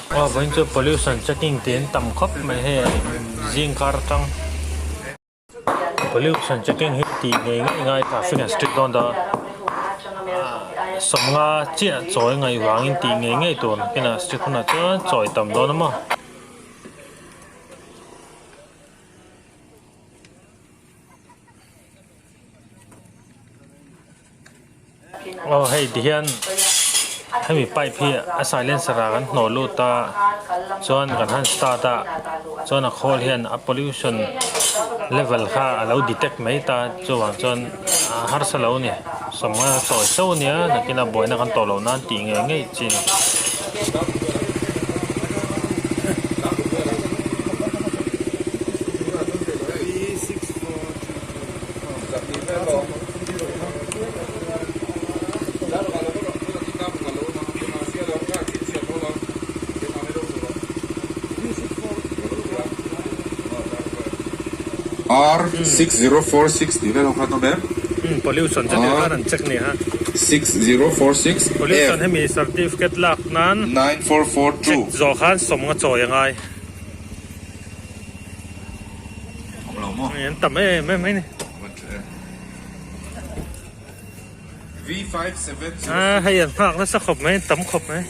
Aw vawiin chu pollution checking tih an tam khawp mai hei zing kar atang pollution checking hi tih ngei ngei ngai traffic an strict dawn ta sawmnga chiah chawi ngaih vangin tih ngei ngei tur kinah strict hunah chuan chawi tam dawn a maw. Aw hei ti hian hemi pipe hi a silencer ah kan hnawh lut a chuan kan han start a chuan a khawl hian a pollution level kha a lo detect mai ta chuvang chuan a harsa lo a ni sawmnga sawi fo a nia nakin a buaina kan tawh loh nan tih ngei ngei chi a ni. R 6046 tih vel ho khan awm em? Umm pollution chu tih khan an check ni ha. 6046 F. Pollution hemi certificate lak nan 9442. Check zawh khan sawmnga chawi a ngai. An tam em em mai ni. V5706. A hei an nghak nasa khawp mai an tam khawp mai.